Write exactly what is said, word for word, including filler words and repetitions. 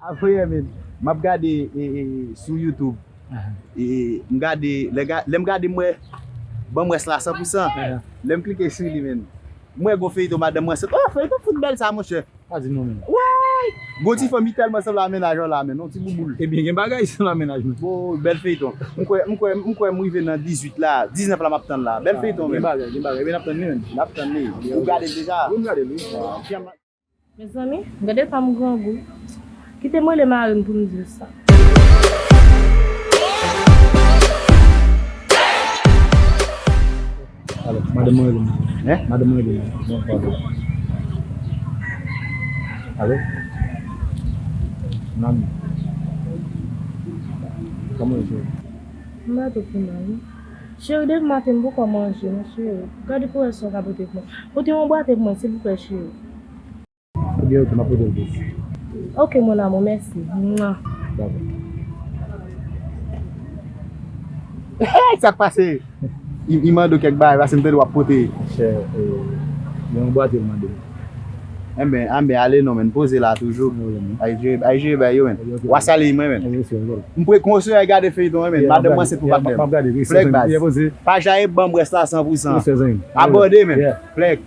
Apre, men, m ap gade e, e, sou YouTube. E, m gade, lè, ga- lè m gade, m wè Banm Rès la san pou san. Lè m klike sou li, men, m wè gon feyton madanm ansent. Oh, feyton fout bèl sa, monchè. Pa di non, men. Way! Gon ti fanm, li tèlman sanble a mennaj la, men, yon ti bouboul. Ebyen, gen bagay sanble a mennaj, men. Bon, bèl feyton. M kwè, m kwè, m kwè m rive nan dizuit la, diznèf la m ap tann la. Bèl feyton, men. Gen bagay, gen bagay. Ebyen, n ap tann li, men. N ap tann li. Ou gade l deja? Wi, m gade l, wi. Mezanmi, gade fanm grangou. Kite m rele mari m pou m di l sa. Alo, madanm mwen rele m. Hein? Madanm mwen rele m. Bon, padon. Alo? Mami. Kòman w ye, cheri? M pa twò pi mal, non. Cheri, depi maten m poko manje, non, cheri. Gade kouraj sa w ka pote pou mwen. Pote yon bwate pou mwen, silvouplè, cheri. Ebyen, ok, m ap pote l tou. Ok, mon amour, mèsi. Mwa. Dakò. Hey, sa k pase? Li, li mande w kèk bagay, paske m tande w ap pote. Monchè, eh, yon bwate l mande m. Enben, enben, ale non, men, poze la toujou. Ay jere, ay jere bagay yo, men. W a salye mwen, men. M pre konse ay gade feyton, men. Madanm mwen se pou patnè m. Flèg baz. Pa jaye Banm Rès la san pou san. Abòne, men. Flèg.